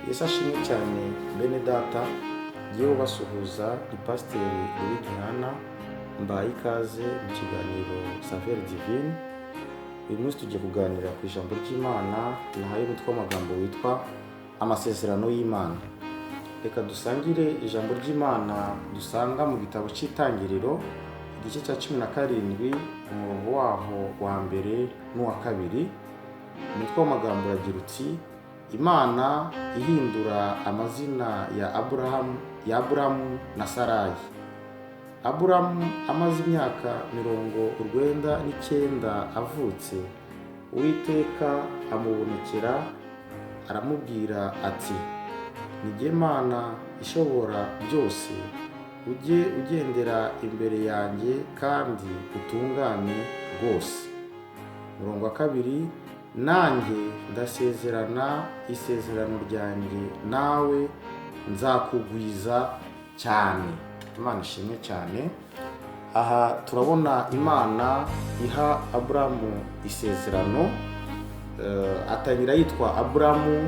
Yesu ashimwe cyane bene data. Ngiye ubasuhuza ni Pasiteri Louis Gihana. Mbaye ikaze mu kiganiro Saveur Divine. Uyu munsi tugiye kuganira ku ijambo ry'Imana nahaye umutwe w'amagambo witwa "Amasezerano y'Imana". Reka dusangire ijambo ry'Imana dusanga mu gitabo cy'Itangiriro, igice cya 17, umurongo waho wa mbere n'uwa kabiri. Umutwe w'amagambo uragira uti: "Imana ihindura amazina ya Aburahamu na Sarayi". Aburahamu amaze imyaka 99 avutse, Uwiteka amubonekera aramubwira ati: "Ni Mana ishobora byose, ujye ugendera imbere yanjye kandi utungane rwose". Umurongo wa kabiri: "Nanjye ndasezerana isezerano ryanjye nawe, nzakugwiza cyane". Imana ishimwe cyane. Aha turabona Imana iha Aburamu isezerano. Atangira yitwa Aburamu,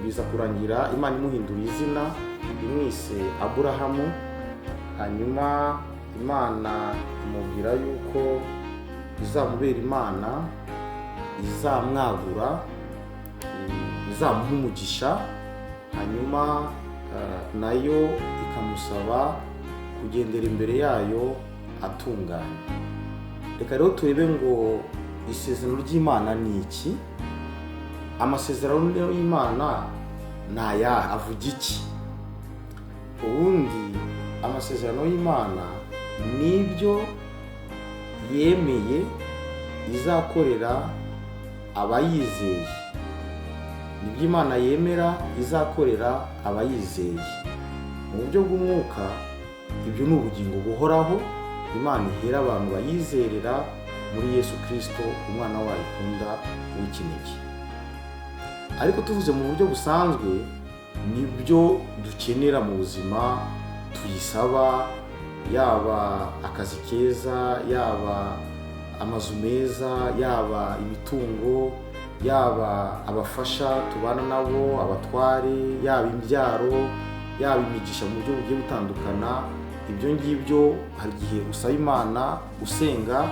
biza kurangira Imana imuhindura izina, imwise Aburahamu. Hanyuma Imana imubwira yuko izamubera Imana, izamwagura, izamuha umugisha. Hanyuma nayo ikamusaba kugendera imbere yayo atunganye. Reka rero turebe ngo isezerano ry'Imana ni iki? Amasezerano y'Imana ni ayahe? Avuga iki? Ubundi amasezerano y'Imana ni ibyo yemeye izakorera abayizeye, nibyo Imana yemera izakorera abayizeye mu buryo bw'umwuka. Ibyo ni ubugingo buhoraho Imana ihera abantu bayizerera muri Yesu Kirisito, umwana wayo ikunda w'ikinege. Ariko tuvuze mu buryo busanzwe, nibyo dukenera mu buzima tuyisaba, yaba akazi keza, yaba amazu meza, yaba imitungo, yaba abafasha tubana nabo, abatware, yaba imbyaro, yaba imigisha mu buryo bugiye butandukana. Ibyo ngibyo hari igihe usaba Imana, usenga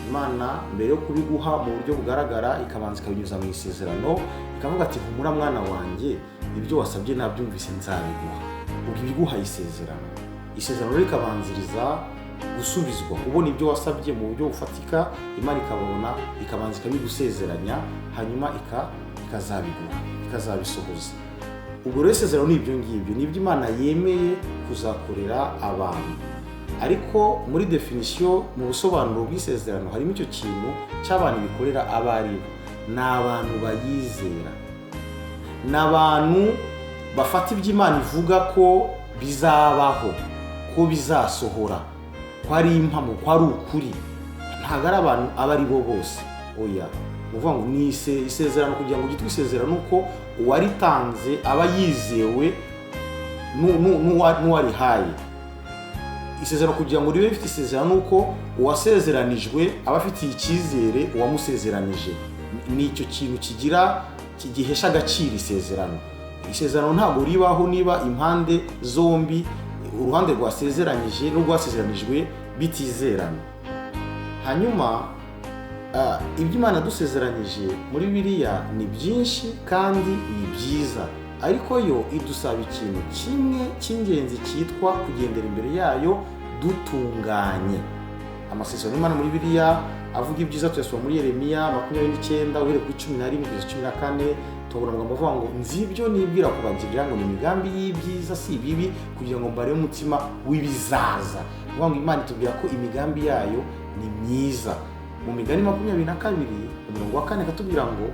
Imana, mbere yo kubiguha mu buryo bugaragara ikabanza ikabinyuza mu isezerano, ikavuga ati: "Humura mwana wanjye, ibyo wasabye nabyumvise, nzabiguha". Ubwo ibiguhaye isezerano. Isezerano rikabanziriza gusubizwa, kubona ibyo wasabye mu buryo bufatika. Imana ikabona, ikabanza ikabigusezeranya, hanyuma ikazabiguha, ikazabisohoza. Ubwo rero isezerano ni ibyo ngibyo, ni ibyo Imana yemeye kuzakorera abantu. Ariko muri définition, mu busobanuro bw'isezerano, harimo icyo kintu cy'abantu bikorera. Abo ari bo ni abantu bayizera, ni abantu bafata ibyo Imana ivuga ko bizabaho, ko bizasohora, ko ari impamo, ko ari ukuri. Ntabwo ari abantu abo ari bo bose, oya. Ni ukuvuga ngo ni isezerano, kugira ngo ryitwe isezerano, uko uwaritanze aba yizewe n'uwarihaye. Isezerano kugira ngo ribe rifite isezerano, ni uko uwasezeranijwe aba afitiye icyizere uwamusezeranije. Ni icyo kintu kigira gihesha agaciro isezerano. Isezerano ntabwo ribaho niba impande zombi, uruhande rwasezeranyije n'urwasezeranijwe, bitizerana. Hanyuma ibyo Imana yadusezeranyije muri Bibiliya ni byinshi kandi ni byiza, ariko yo idusaba ikintu kimwe cy'ingenzi cyitwa kugendera imbere yayo dutunganye. Amasezerano y'Imana muri Bibiliya avuga ibyiza tuyasoma muri Yeremiya 29, uhereye kuri 11 kugeza 14. Tubona amagambo avuga ngo: "Nzi ibyo nibwira kubagirira, ngo ni imigambi y'ibyiza si ibibi, kugira ngo mbare umutima w'ibizaza". Ni ukuvuga ngo Imana itubwira ko imigambi yayo ni myiza. Mu Migani 22, umurongo wa 4, akatubwira ngo: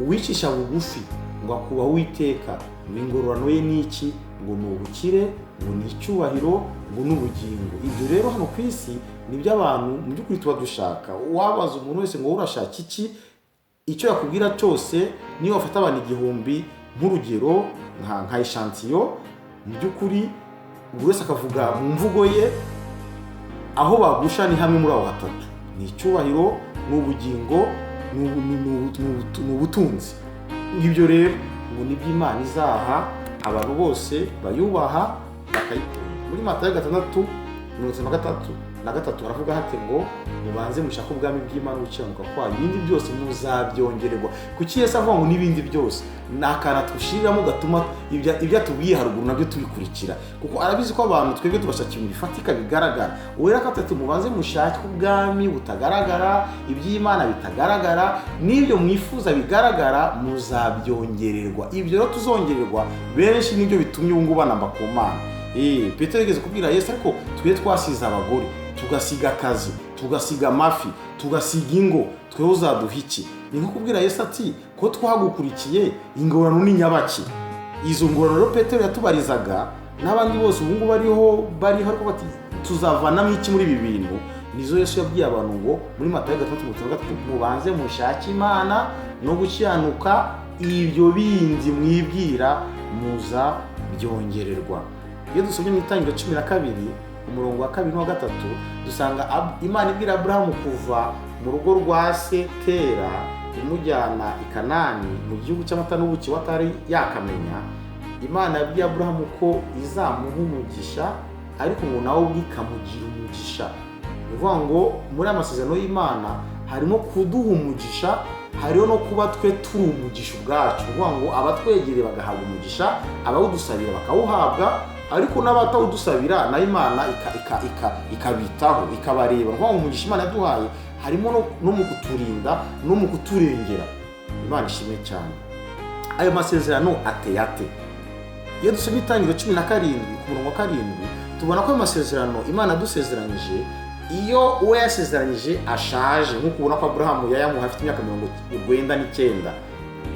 "Uwicisha bugufi Ngo akubaha Uwiteka, ngo ingororano ye ni iki? Ngo ni ubukire, ngo ni icyubahiro, ngo ni ubugingo. Ibyo rero hano ku isi nibyo abantu mu by'ukuri tuba dushaka. Wabaza umuntu wese ngo urashaka iki, icyo yakubwira cyose, niyo wafata abantu 1000 nk'urugero nka échantillon, mu by'ukuri buri wese akavuga mu mvugo ye, aho bagusha ni hamwe muri aho hatatu: ni icyubahiro, ni ubugingo, ni ubutunzi. Ibyo rero ngo nibyo Imana izaha abantu bose bayubaha bakayikunda. Muri Matayo 6:53 haravuga hati ngo mubanze mushake ubwami bw'Imana, gukiranuka kwayo, ibindi byose muzabyongererwa. Kuki Yesu avuga ngo n'ibindi byose? Ni akantu atushiriramo gatuma ibyo atubwiye haruguru nabyo tubikurikira, kuko arabizi ko abantu twebwe tubashaka ibintu bifatika bigaragara. Uwera gatatu, mubanze mushake ubwami butagaragara, iby'Imana bitagaragara, n'ibyo mwifuza bigaragara muzabyongererwa. Ibyo rero tuzongererwa benshi nibyo bitumye ubu ngubu banamba ku Mana. Petero yigeze kubwira Yesu, ariko twe twasize abagore, tugasiga akazi, tugasiga amafi, tugasiga ingo, twe uzaduha iki? Ni nko kubwira Yesu ati ko twagukurikiye, ingororano ni nyabaki? Izo ngororano rero Petero yatubarizaga n'abandi bose ubu ngubu bariho, ariko bati tuzavanamo iki muri ibi bintu? Nizo Yesu yabwiye abantu ngo muri Matayo 6:53, mubanze mushake Imana no gukiranuka, ibyo bindi mwibwira muza byongererwa. Iyo dusomye mu Itangiriro 12 umurongo wa 2 n'uwa 3, dusanga Imana ibwira Aburahamu kuva mu rugo rwa se Tera imujyana i Kanani mu gihugu cy'amata n'ubuki watari yakamenya. Imana yabwiye Aburahamu ko izamuha umugisha, ariko ngo nawe ubwe ikamugira umugisha. Ni ukuvuga ngo muri aya masezerano y'Imana harimo kuduha umugisha, hariho no kuba twe turi umugisha ubwacu. Ni ukuvuga ngo abatwegereye bagahabwa umugisha, abawudusabira bakawuhabwa, ariko n'abatawudusabira nayo Imana ikabitaho, ikabareba. Ni ukuvuga ngo umugisha Imana yaduhaye harimo no mu kuturinda no mu kuturengera. Imana ishimwe cyane. Ayo masezerano ateye ate? Iyo dusomye Itangiriro 17 ku murongo wa 7, tubona ko ayo masezerano Imana yadusezeranyije, iyo uwo yasezeranyije ashaje, nk'uko ubona ko Aburahamu yayamuha afite imyaka 99,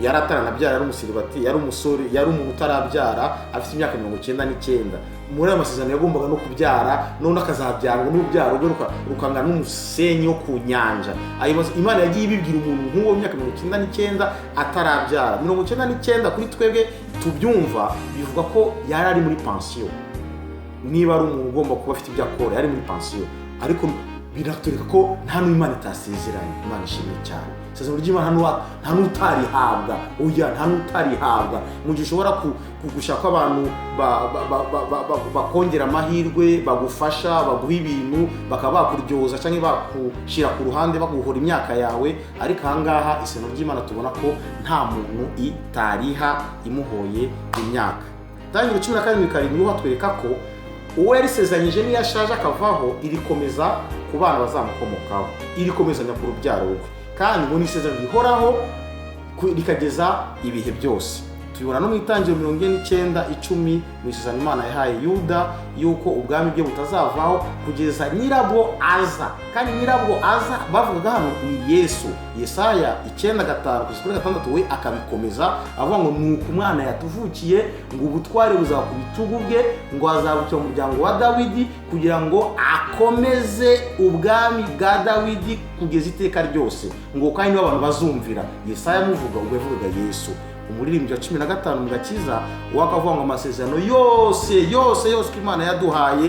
yari ataranabyara, yari umusiribati, yari umusore, yari umuntu utarabyara afite imyaka 99. Muri ayo masezerano yagombaga no kubyara, none akazabyara ngo n'urubyaro rwe rukangana n'umusenyi wo ku nyanja. Imana yagiye ibibwira umuntu nk'uwo myaka 99 atarabyara. 99 kuri twebwe tubyumva bivuga ko yari ari muri pansiyo. Niba ari umuntu ugomba kuba afite ibyo akora, yari muri pansiyo, ariko biratwereka ko nta n'Imana itasezeranye. Imana ishimwe cyane. Isezerano ry'Imana nta n'utarihabwa. Oya, nta n'utarihabwa. Mu gihe ushobora gushaka abantu bakongera amahirwe, bagufasha, baguha ibintu, bakaba bakuryoza cyangwa bakushyira ku ruhande, baguhora imyaka yawe, ariko aha ngaha isezerano ry'Imana tubona ko nta muntu itariha imuhoye imyaka. Itangiriro 17:7 hatwereka ko uwo yarisezeranyije niyo ashaje akavaho, irikomeza ku bana bazamukomokaho, irikomezanya ku rubyaro rwe, kandi ngo ni isezerano rihoraho rikageza ibihe byose. Tubibona no mu Itangiriro 49:10, mu isezerano Imana yahaye Yuda yuko ubwami bwe butazavaho kugeza nyirabwo aza. Kandi nyirabwo aza bavugaga hano ni Yesu. Yesaya 9:5-6 we akabikomeza avuga ngo nuko umwana yatuvukiye, ngo ubutware buzaba ku bitugu bwe, ngo azabukira umuryango wa Dawidi kugira ngo akomeze ubwami bwa Dawidi kugeza iteka ryose, ngo kandi nibo abantu bazumvira. Yesaya amuvuga ubwo yavugaga Yesu. Umuririmbyi wa 15 mu gakiza wakavuga ngo amasezerano yose yose yose Imana yaduhaye,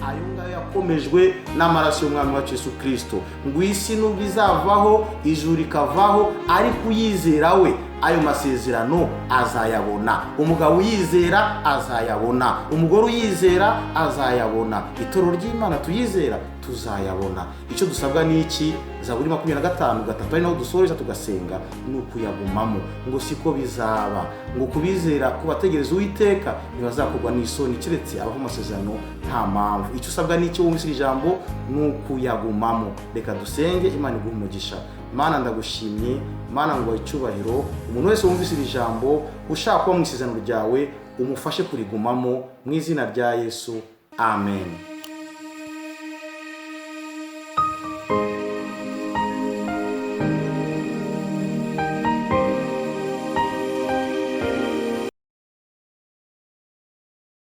ayo ngayo yakomejwe n'amaraso y'Umwami wacu Yesu Kristo. Ngo isi nubwo izavaho, ijuru rikavaho, ariko uyizera we ayo masezerano azayabona. Umugabo uyizera azayabona, umugore uyizera azayabona, itorero ry'Imana tuyizera tuzayabona. Icyo dusabwa ni iki? Zaburi 25:3, ari naho dusoreza tugasenga, ni ukuyagumamo. Ngo siko bizaba, ngo kubizera kubategereza Uwiteka ntibazakorwa n'isoni, keretse abaho amasezerano nta mpamvu. Icyo usabwa ni iki? Wumvise ijambo, ni ukuyagumamo. Reka dusenge. Imana iguhe umugisha. Mana ndagushimye, Mana ngo icyubahiro. Umuntu wese wumvise iri jambo ushaka kuba mu isezerano ryawe, umufashe kurigumamo mu izina rya Yesu, amen.